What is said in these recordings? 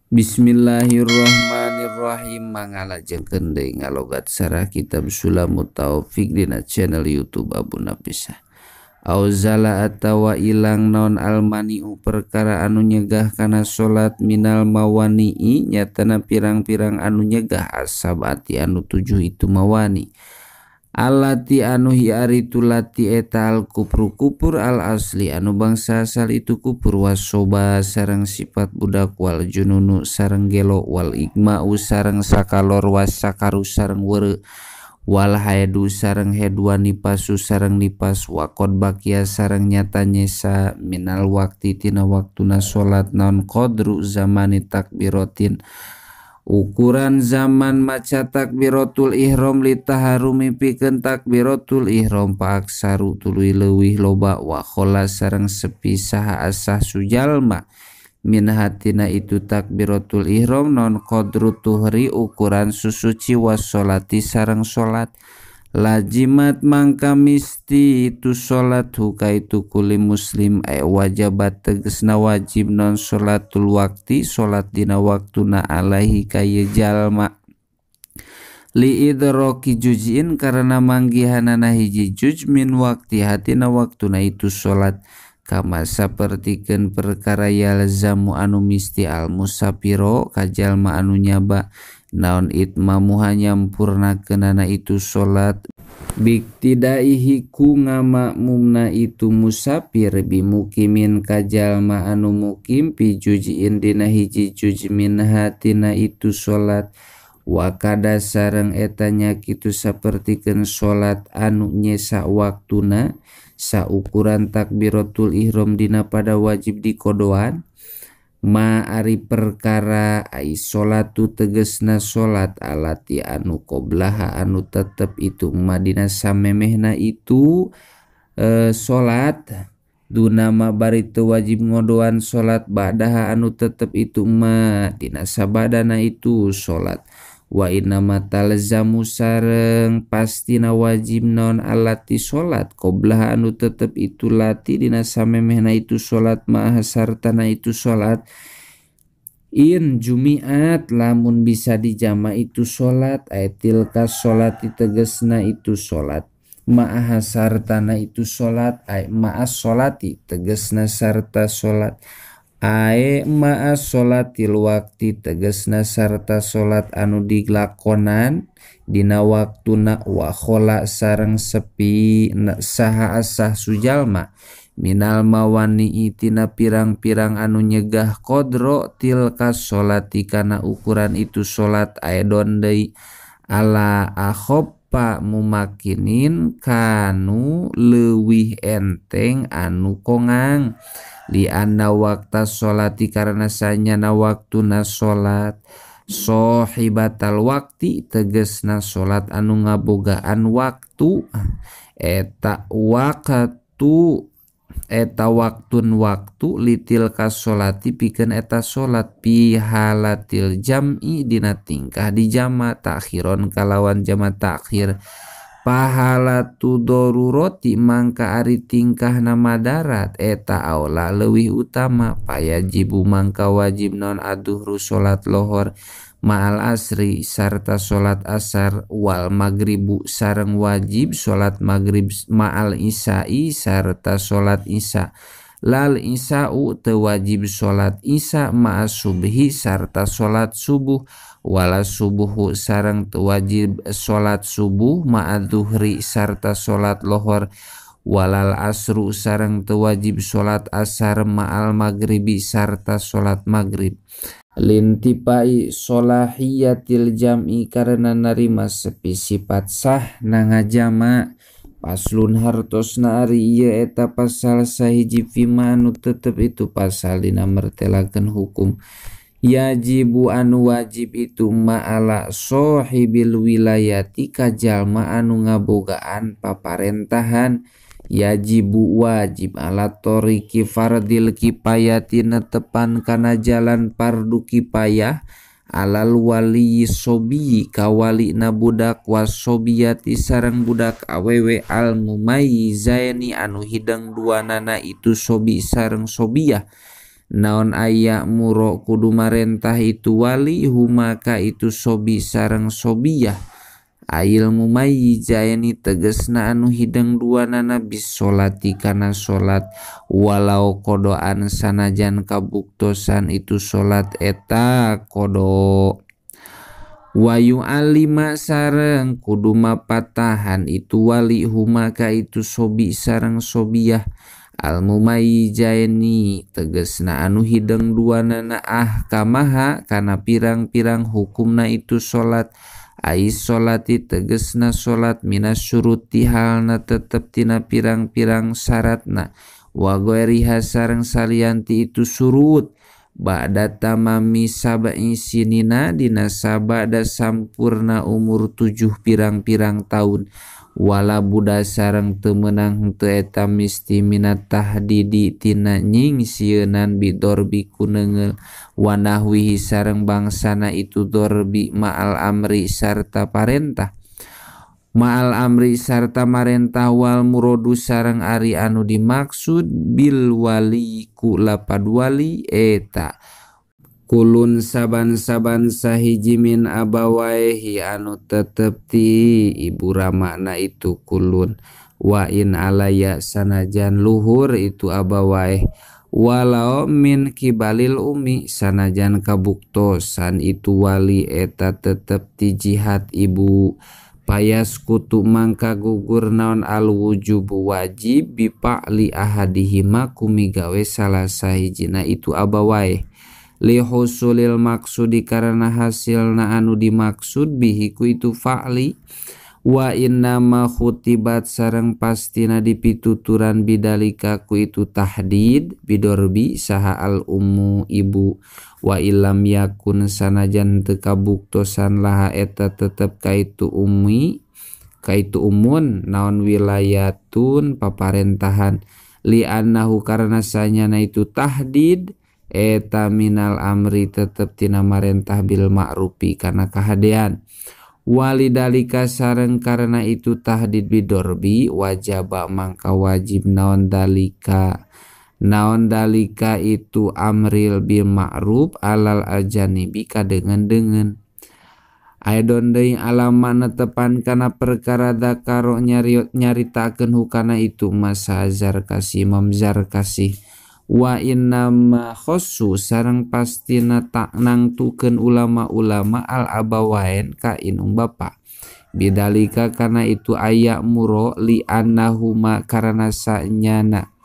Bismillahirrahmanirrahim. Mangalajengkeun deui ngalogat sarah kitab Sulamut Taufik dina channel YouTube Abu Napisah. Auzala atawa ilang naon almaniu perkara anu nyegah kana salat minal mawani'i nyatana pirang-pirang anu nyegah asabati anu tujuh itu mawani. Alati anu hiari tulati eta al kupru kupur al asli anu bangsa asal itu kupur wasoba sareng sifat budak wal jununu sareng gelo wal igma'u sareng sakalor wasakaru sareng were wal haedu sareng hedwa nipasu sareng nipas wakod bakia sareng nyata nyesa minal wakti tina waktuna salat naon qadru zamani takbiratin ukuran zaman maca takbiratul ihram litaharumi pikeun takbiratul ihram paaksaru tuluy leuwih loba wa khola sareng sepi saha asah sujalma min hatina itu takbiratul ihram non qadru tuhri ukuran susuci wassolati sareng salat lajimat mangka misti itu salat huka itu kuli muslim wajabat tegesna wajib non salatul wakti salat dina waktuna alaihi kaya jalma li idroki juz'in karena manggihanana hiji juj min wakti hatina waktuna itu salat kama sapertikeun perkara yalzamu anu misti al musafiro kajalma anu nyaba naon itmamuha nyampurnakeunana itu salat biktidaihi ku ngamakmumna itu musafir bimukimin kajalma anu mukim pi juz'in dina hiji juj min hatina itu salat wakada sareng eta nya kitu sapertikeun salat anu nyesa waktuna saukuran takbiratul ihram dina pada wajib dikodoan ma ari perkara ai salatu tegesna salat alati anu qoblaha anu tetep itu madina samemehna itu salat dunama bari teu wajib ngodoan salat ba'daha anu tetep itu ma dina sabadana itu salat wa innama talzamu sareng pastina wajib naon alati salat qoblaha anu tetep itu lati dina samemehna itu salat ma'aha sartana itu salat in jumiat lamun bisa dijama itu salat ayatil ka salati tegesna itu salat ma'aha sartana itu salat ay ma'as salati tegesna sarta salat ae ma'as sholatil wakti tegesna sarta salat anu dilakonan dina waktuna wa khola sareng sepi saha asah sujalma minal mawani tina pirang-pirang anu nyegah qadro tilka sholati kana ukuran itu salat aedon deui ala akhoppa mumakinin kanu leuwih enteng anu kongang li anna wakta sholati karena sanyana waktuna sholat sohibatal wakti tegesna sholat anu ngabogaan waktu eta waktu eta waktun waktu litil ka sholati pikeun eta sholat pihalatil jam'i dina tingkah di jama takhiron kalawan jama takhir pahalatu doruroti mangka ari tingkahna madarat eta aula leuwih utama payajibu mangka wajib non aduhru salat lohor ma'al asri sarta salat asar wal magribu sareng wajib salat magrib ma'al isai sarta salat isya lal isa'u teu wajib salat isya ma'as subhi sarta salat subuh wala subuhu sareng teu wajib salat subuh ma'adzuhri sarta salat lohor walal asru sareng teu wajib salat asar ma'al maghribi sarta salat maghrib lintipai solahiyatil jam'i karena narima sepi sifat sah na ngajama paslun hartosna ari ieu eta pasal sahiji fima anu tetep itu pasal dina mertelakeun hukum yajibu anu wajib itu ma'ala sohibil wilayati kajalma anu ngabogaan paparentahan yajibu wajib ala toriki fardil kipayati netepan kana jalan fardu kipayah alal wali sobi kawali na budak wasobiyati sareng budak awewe al mumayyizaini anu hidang duanana itu sobi sareng sobiyah Naon aya muro kudu marentah itu wali huma ka itu sobi sareng sobiyah ail mumayyizaini tegesna anu hideng duanana bis sholati kana salat walau kodoan sanajan kabuktosan itu salat eta kodo wayu alima sareng kudu mapatahan itu wali huma ka itu sobi sareng sobiyah al mumayyizaini tegesna anu hideng duanana ahkamaha kana pirang-pirang hukumna itu salat ai sholati tegesna salat minas syuruti halna tetep tina pirang-pirang syaratna wa ghairiha sareng salianti itu surut ba'da tamami sab'i sinina dina sabada sampurna umur 7 pirang-pirang tahun wala buda sareng teu meunang teu eta misti minat tahdidi tina nyingsieunan bidorbi ku neungeul wanahwihi sareng bangsana itu dorbi ma'al amri sarta parentah ma'al amri sarta marentah wal murodu sareng ari anu dimaksud bil wali ku lapad wali eta kulun saban-saban sahiji min abawaihi anu tetep ti ibu ramana itu kulun wa in alaya sanajan luhur itu abawaih walau min kibalil umi sanajan kabuktosan itu wali eta tetep ti jihad ibu payas kutu mangka gugur naon al wujub wajib bipa'li ahadihima kumigawe salah sahijina itu abawaih li husulil maksudi karena hasilna anu dimaksud bihi ku itu fa'li wa innama khutibat sareng pastina dipituturan bidalika ku itu tahdid bidorbi saha al ummu ibu wa illam yakun sanajan teu kabuktosan laha eta tetep ka itu ummi ka itu umun naon wilayatun paparentahan li annahu karena sanyana itu tahdid eta minal amri tetep tina marentah bil ma'rufi kana kahadean walidalika sareng karena itu tahdid bidorbi wajaba mangka wajib naon dalika itu amril bil ma'ruf alal ajanibi kadengen-dengen aidon deui alama netepan kana perkara dakaro nyaritakeun hukana itu masa zarkasi Imam Zarkasi wa innama khossu sareng pastina tak nangtukeun ulama-ulama al abawain ka inung bapa bidalika karena itu aya muro li annahuma karena sanyana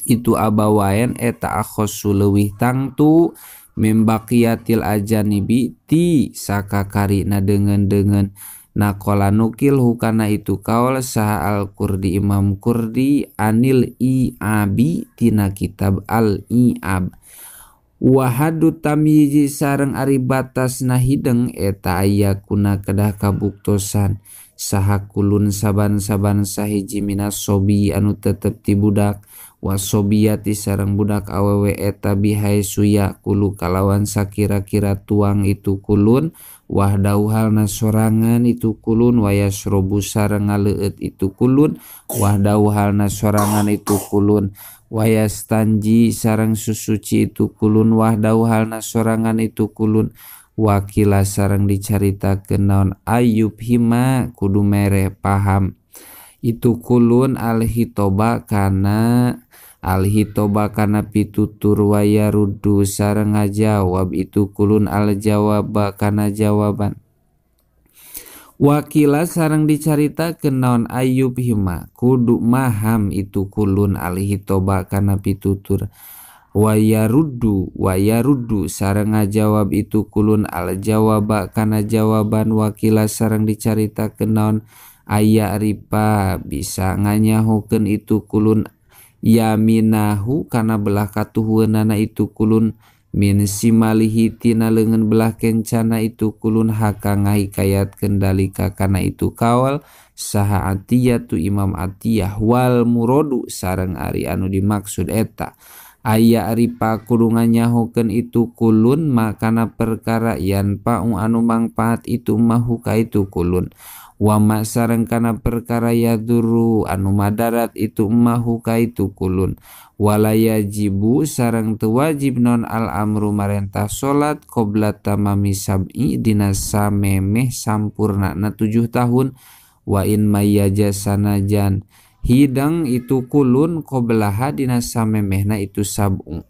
itu abawain eta akhossu leuwih tangtu mimbaqiyatil ajanibi ti sakakarina dengan-dengan nakola nukil hukana itu kaul saha al Kurdi Imam Kurdi anil i'abi tina kitab al i'ab wahadu tamyizi sareng ari batasna hideng eta aya kuna kedah kabuktosan saha kulun saban-saban sahiji minas sobi anu tetep ti budak wasobiyati sareng budak awewe eta bihai suya kulu kalawan sakira-kira tuang itu kulun wahdau halna sorangan itu kulun wayasrobu sareng ngaleueut itu kulun wahdau halna sorangan itu kulun wayastanji sareng susuci itu kulun wahdau halna sorangan itu kulun wakila sareng dicaritakeun naon ayub hima kudu mere paham itu kulun alhitoba kana pitutur wayarudu sareng ngajawab itu kulun aljawaba kana jawaban wakila sareng dicaritakeun naon ayub hima kudu maham itu kulun alhitoba kana pitutur wayaruddu sareng ngajawab itu kulun aljawaba kana jawaban wakila sareng dicaritakeun naon aya ripa bisa nganyahokeun itu kulun yaminahu kana belah katuhueunana itu kulun min simalihi tina leungeun belah kencana itu kulun haka ngahikayatkeun dalika kana itu kawal saha atiyatu Imam Atiyah wal murodu sareng ari anu dimaksud eta aya ripa kudu nganyahokeun itu kulun makana perkara yan pa'u anu mangpaat itu mahu ka itu kulun Wa ma sareng kana perkara yaduru anu madarat itu mahu ka itu kulun. Wala yajibu sareng teu wajib non al amru marentah salat qabla tamami sab'i dina samemeh sampurnana 7 tahun. Wa in mayyaja sanajan hidang itu kulun qoblaha dina samemehna itu sab'u.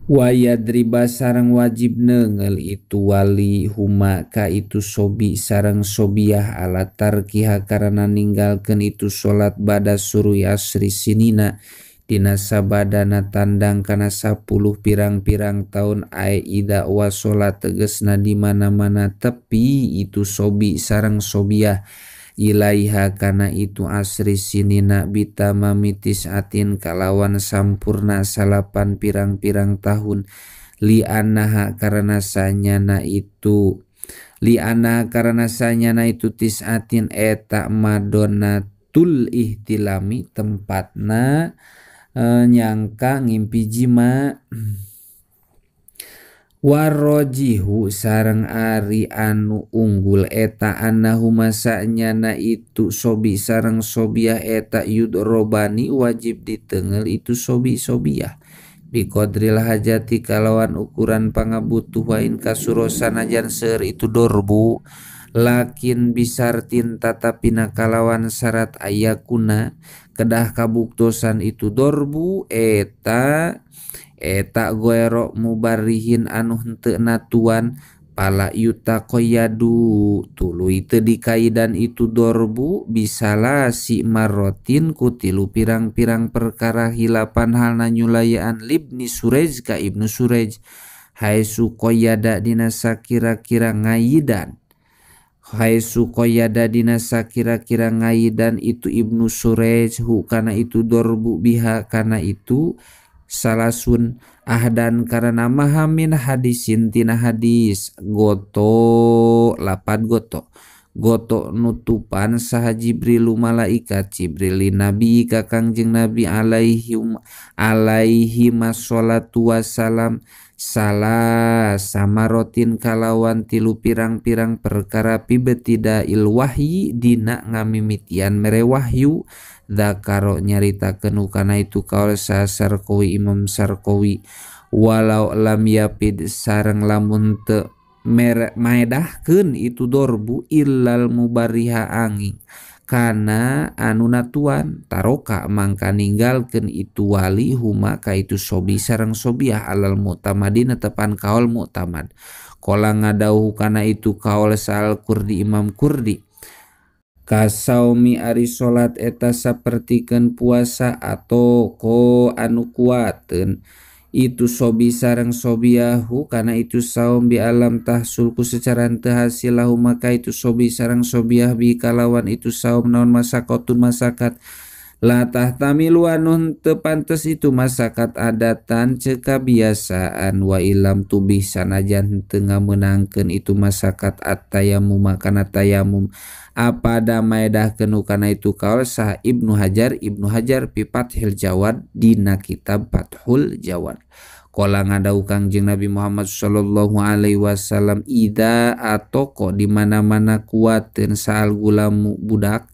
Wa yadriba sareng wajib neungel itu wali huma ka itu sobi sareng sobiah ala tarkiha karana ninggalkeun itu salat bada suruy asri sinina dina sabadana tandang kana 10 pirang-pirang tahun ae ida wa salat tegesna di mana-mana tepi itu sobi sareng sobiah ilaiha kana itu asri sinina bitamami tis'atin kalawan sampurna 8 pirang-pirang tahun li annaha karena sanyana itu li annaha karena sanyana itu tis'atin eta madonatul ihtilami tempatna nyangka ngimpi jima. Warojihu sareng ari anu unggul eta annahu masanyana itu sobi sareng sobiah eta yudrobani wajib ditengel itu sobi sobiah biqadril hajati kalawan ukuran pangabutuh wain kasuro sanajan seur itu dorbu lakin bisartin tatapina kalawan syarat ayakuna kedah kabuktosan itu dorbu eta eta goero mubarihin anu henteu natuan pala yutaqayyadu tuluy teu dikaidan itu dorbu bisalah si marotin ku tilu pirang-pirang perkara hilapan halna nyulayaan libni Surej ka Ibnu Surej haesu qayyada dina sakira-kira ngayidan haesu qayyada dina sakira-kira ngayidan itu Ibnu Surej hu kana itu dorbu biha kana itu salasun ahdan karena mahamin hadisin tina hadis goto lapan goto goto nutupan saha Jibrilu malaikat Jibril nabi ka Kangjeng Nabi alaihi alaihi masholatu wassalam salah samarotin kalawan tilu pirang-pirang perkara pibetida il wahyi dina ngamimitian mere wahyu dzakaro nyaritakeun kana itu kaul sa Sarkowi Imam Sarkowi walau lam yapid sareng lamun teu maedahkeun itu dorbu illal mubariha angin kana anu natuan taroka mangka ninggalkeun itu wali huma ka itu sobi sareng sobiah alal mu'tamadin tepan kaul mu'tamad kola ngadauh kana itu kaul sal Kurdi Imam Kurdi kasaumi ari salat eta sapertikeun puasa atau ko anu kuateun itu sobi sareng sobiahu karena itu saum bi alam tahsulku secara teu hasil lahu maka itu sobi sareng sobiah bi kalawan itu saum naon masakotun masakat la tahtamilu anun teu pantes itu masakat adatan ceuk kabiasaan wa ilam tubih sanajan teu ngamenangkeun itu masakat at-tayammum makana tayamum apada maedahkeun kana itu kaul sah Ibnu Hajar fi Fathil Jawad dina kitab Fathul Jawad Qala ngadau Kangjeng Nabi Muhammad sallallahu alaihi wasallam ida atoko di mana-mana kuateun saal gulamu budak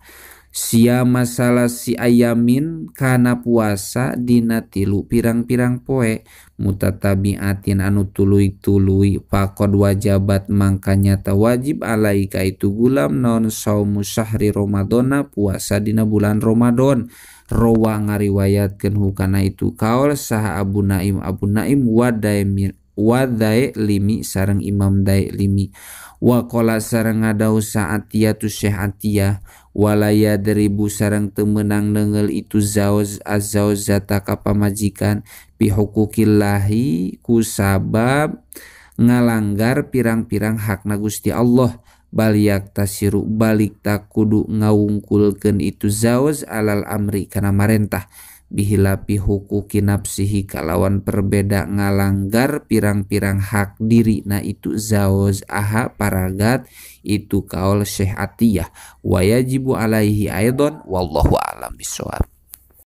sia masalah si ayamin kana puasa dina tilu pirang-pirang poe mutatabiatin anu tuluy-tuluy faqad wajabat mangka nyata wajib alaika itu gulam non saumu syahri ramadhana puasa dina bulan Ramadan rawa ngariwayatkeun hukana itu kaul saha Abu Naim wadae limi sareng Imam Dae limi wa qala sareng ngadau sa'atiyatu Syekh Atiyah walaya deribu sareng teu meunang neunggeul itu zauz azzauzata ka pamajikan bihuquqillahi ku sabab ngalanggar pirang-pirang hakna Gusti Allah baliak tasiru balik tak kudu ngawungkulkeun itu zauz alal amri kana marentah bihilapi hukuki nafsihi kalawan perbeda ngalanggar pirang-pirang hak diri na itu zauz aha paragat itu kaul Syekh Atiyah wa yajibu alaihi aidon wallahu a'lam bissawab.